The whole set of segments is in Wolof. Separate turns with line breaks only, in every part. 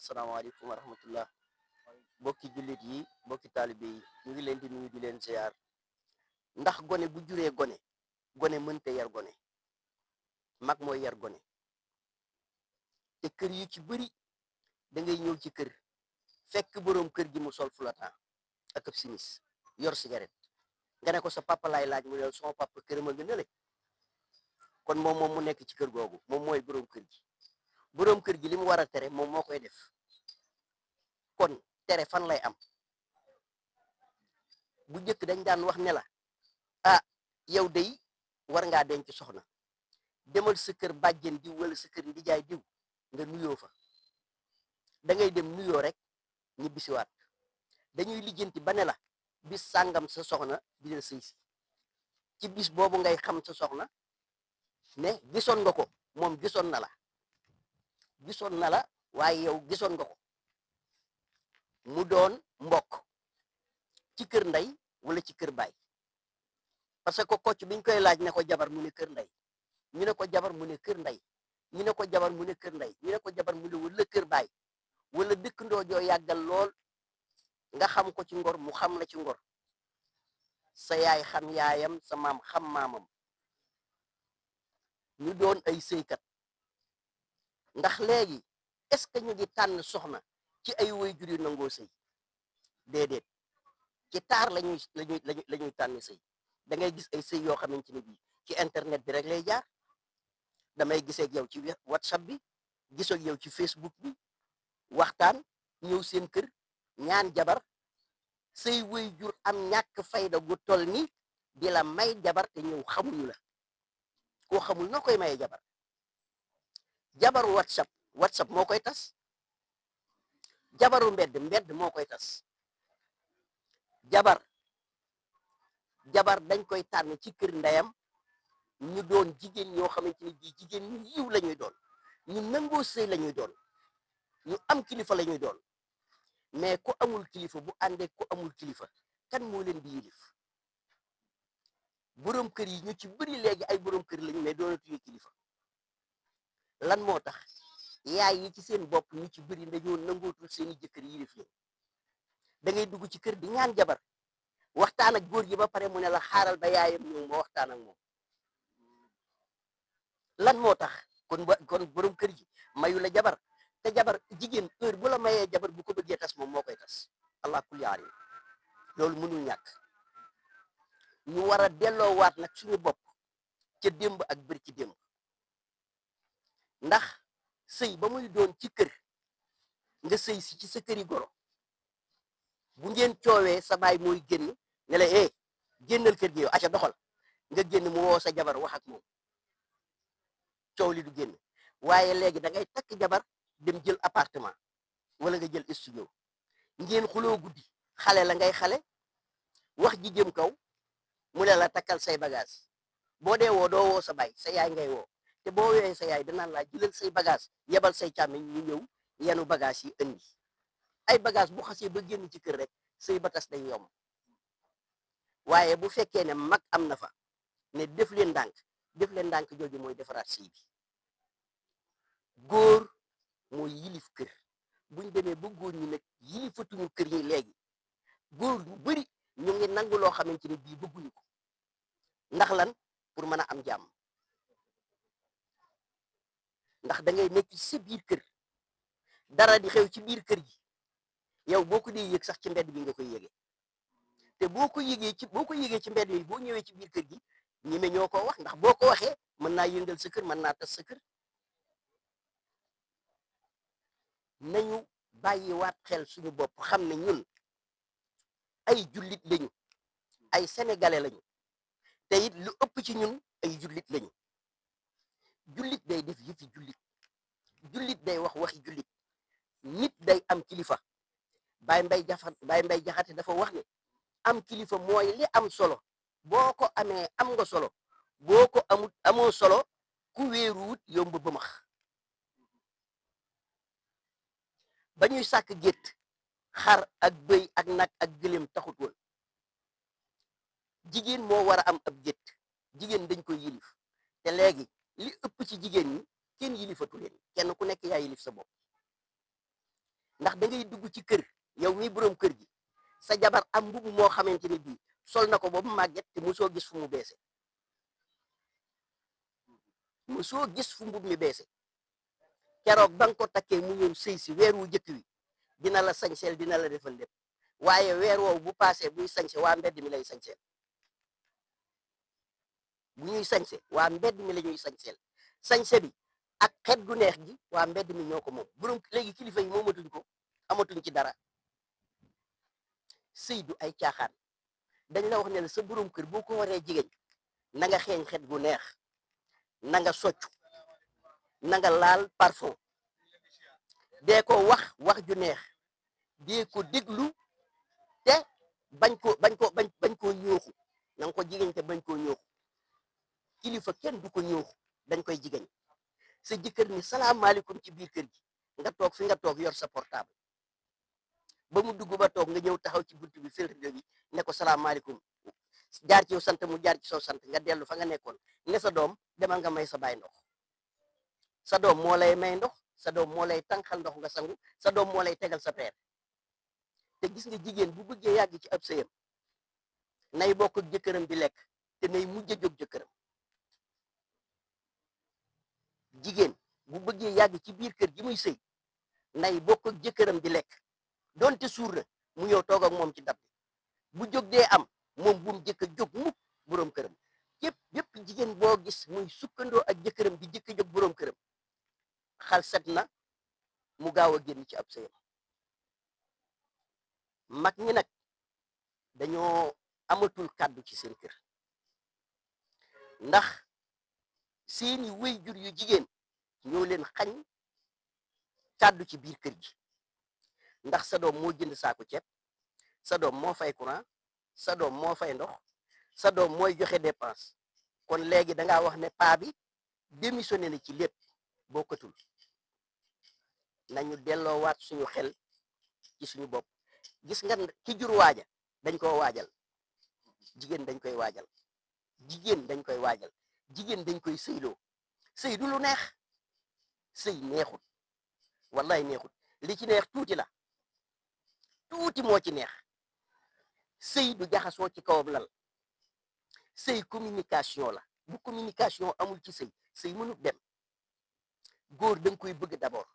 asalaamaaleykum wa rahmatullah bokki jullit yi bokki taalibe yi ñu ngi leen di nuyu di leen ziar ndax gone bu juree gone gone mënta yar gone mag mooy yar gone te kër yu ci bëri da ngay ñëw ci kër fekk boroom kër gi mu sol fulatan ak ab simis yor cigarette nga ne ko sa papa laay laaj mu ne sama papa këram a nga nële kon moom mu nekk ci kër googu moom mooy boroom kër gi li mu war a tere moom moo koy def kon tere fan lay am bu njëkk dañ daan wax ne la ah yow day war ngaa denc soxna demal sa kër bàjjen diw wala sa kër ndijaay diw nga nuyoo fa da ngay dem nuyoo rek ñibbisiwaat dañuy lijjanti ba ne la bis sàngam sa soxna dina sëy si ci bis boobu ngay xam sa soxna ne gisoon nga ko moom gisoon na la waaye yow gisoon nga ko mu doon mbokk ci kër ndey wala ci kër baay parce que kocc biñ koy laaj ne ko jabar mu ne kër ndey ñu ne ko jabar mu ne kër ndey ñu ne ko jabar mu ne kër ndey ñu ne ko jabar mu ne wala kër baay wala dëkkandoo joo yàggal lool nga xam ko ci ngor mu xam la ci ngor sa yaay xam yaayam sa maam xam maamam ñu doon ay sëykat ndax léegi est-ce que ñu ngi tànn soxna ci ay waajur yu nangoo sëy déedéet ci taar lañuy tànn sëy da ngay gis ay sëy yoo xamante ne bii ci internet bi rek lay jaar damay gisee ak yow ci WhatsApp bi gisoo ak yow ci Facebook bi waxtaan ñëw seen kër ñaan jabar say waajur am ñàkk fayda gu toll ni di la may jabar te ñëw xamuñu la koo xamul noo koy maye jabar WhatsApp moo koy tas jabaru mbedd moo koy tas jabar dañ koy tànn ci kër ndeyam ñu doon jigéen ñoo xamante ni bii jigéen ñu yiw la ñuy doon ñu nangoo sëy la ñuy doon ñu am kilifa la ñuy doon mais ku amul kilifa bu àndee ku amul kilifa kan moo leen di yilif boroom kër yi ñu ci bëri léegi ay boroom kër lañu mais doonatuñu kilifa lan moo tax yaay yi ci seen bopp ñu ci bëri dañoo nangootul seeni jëkkër yilif leen da ngay dugg ci kër di ñaan jabar waxtaan ak góor gi ba pare mu ne la xaaral ba yaayam ñëw ma waxtaan ak moom lan moo tax kon borom kër gi mayu la jabar te jabar jigéen heure bu la mayee jabar bu ko bëggee tas moom moo koy tas allah kulli aali loolu mënul ñàkk ñu war a delloowaat nag suñu bopp ca démb ak bër ci démb ndax sëy ba muy doon ci kër nga sëy si ci sa këri goro bu ngeen coowee sa baay mooy génn ne la génnal kër gi yow aca doxal nga génn mu woo sa jabar wax ak moom coow li du génn waaye léegi da ngay takk jabar dem jël appartement wala nga jël studio ngeen xuloo guddi xale la ngay xale wax ji jëm kaw mu ne la takkal say bagage boo dee woo doo woo sa baay sa yaay ngay woo te boo woowee sa yaay danaan laa jëlal say bagage yebal say càmmiñ ñu ñëw yenu bagage yi indi ay bagage bu xasee ba génn ci kër rek sëy ba tas day yomb waaye bu fekkee ne mag am na fa ne def leen ndànk jooju mooy defaraat sëy bi góor mooy yilif kër buñ demee ba góor ñi nag yilifatuñu kër yi léegi góor ñu bari ñu ngi nangu loo xamante ne bii bëgguñu ko ndax lan pour mën a am jàmm ndax da ngay nekk ci sa biir kër dara di xew ci biir kër gi yow boo ko dee yëg sax ci mbedd bi nga koy yëgee te boo ko yëgee ci mbedd yi boo ñëwee ci biir kër gi ñeme ñoo ko wax ndax boo ko waxee mën naa yëngal sa kër mën naa tas sa kër nañu bàyyiwaat xel suñu bopp xam ne ñun ay jullit lañu ay sénégalais lañu te it lu ëpp ci ñun ay jullit lañu jullit day def yëfi jullit day wax waxi jullit nit day am kilifa Baye Mbay Jaxate dafa wax ne am kilifa mooy li am solo boo ko amee am nga solo boo ko amoo solo ku wéeruwut yomb ba max ba ñuy sàkk gétt xar ak bëy ak nag ak gëléem taxut woon jigéen moo war a am ab gétt jigéen dañ koy yilif te léegi li ëpp ci jigéen ñi kenn yilifatu leen kenn ku nekk yaa yilif sa bopp ndax da ngay dugg ci kër yow mi borom kër gi sa jabar am mbubu moo xamante ni bii sol na ko ba mu màgget te mosoo gis fu mu beese mosoo gis fu mbub mi beese keroog ba nga ko takkee mu ñëw sëy si weer wu jëkk wi dina la sañseel dina la defal lépp waaye weer woowu bu paasee buy sañse waa mbedd mi lay sañseel bu ñuy sañse waa mbedd mi la ñuy sañseel sañse bi ak xet gu neex gi waa mbedd mi ñoo ko moom borom léegi kilifa yi moomatuñ ko amatuñ ci dara sëy du ay caaxaan dañ la wax ne la sa borom kër boo ko waree jigéen na nga xeeñ xet gu neex na nga soccu na nga laal parfum dee ko wax ju neex dee ko déglu te bañ koo ñooxu na nga ko jigéen te bañ koo ñooxu kilifa kenn du ko ñooxu dañ koy jigéen sa jëkkër ni salaamaaleykum ci biir kër gi nga toog fi nga toog yor sa portable ba mu dugg ba toog nga ñëw taxaw ci buntu bi filtre bi ne ko salaamaaleykum jaar ci yow sant mu jaar ci soo sant nga dellu fa nga nekkoon ne sa doom demal nga may sa baay ndox sa doom moo lay may ndox sa doom moo lay tànqal ndox nga sangu sa doom moo lay tegal sa peer te gis nga jigéen bu bëggee yàgg ci ab sëyam nay bokk ak jëkkëram di lekk te nay mujj a jóg jëkkëram jigéen bu bëggee yàgg ci biir kër gi muy sëy nay bokk ak jëkkëram di lekk donte suur na mu ñëw toog ak moom ci dab bu jóg dee am moom bu mu jëkk a jóg mukk boroom këram yépp jigéen boo gis muy sukkandoo ak jëkkëram di jëkk a jóg boroom këram xal set na mu gaaw a génn ci ab sëyam mag ñi nag dañoo amatul kàddu ci seen kër ndax seeni waajur yu jigéen ñoo leen xañ kàddu ci biir kër gi ndax sa doom moo jënd saako ceeb sa doom moo fay courant sa doom moo fay ndox sa doom mooy joxe dépense kon léegi dangaa wax ne paa bi démissionné na ci lépp bokkatul nañu delloowaat suñu xel ci suñu bopp gis nga ki jur waaja dañ koo waajal jigéen dañ koy waajal jigéen dañ koy waajal jigéen dañ koy sëyloo sëy du lu neex sëy neexut wallahi neexut li ci neex tuuti la tuuti moo ci neex sëy du jaxasoo ci kawam lal sëy communication la bu communication amul ci sëy mënut dem góor da nga koy bëgg d'abord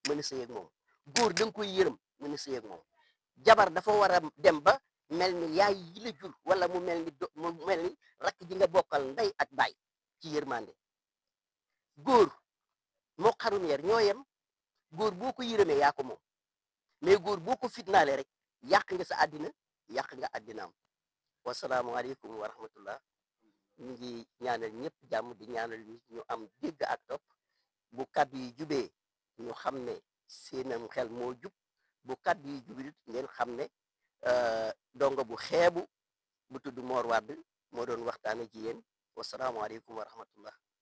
mën a sëy ak moom góor da nga koy yërëm mën a sëy ak moom jabar dafa war a dem ba mel ni yaay yi la jur wala mu mel ni rakk ji nga bokkal ndey ak baay ci yërmande góor moo xarum yar ñoo yem góor boo ko yërëmee yaa ko moom mais góor boo ko fitnaale rek yàq nga sa àddina yàq nga àddinaam wasalaamualeykum wa rahmatullah ñu ngi ñaanal ñëpp jàmm di ñaanal ñu am dégg ak topp bu kàddu yi jubee ñu xam ne seenam xel moo jub bu kàddu yi jubit ngeen xam ne dongo bu xeebu bu tudd Mor Wade moo doon waxtaane ci yéen wasalaamualeykum wa rahmatullah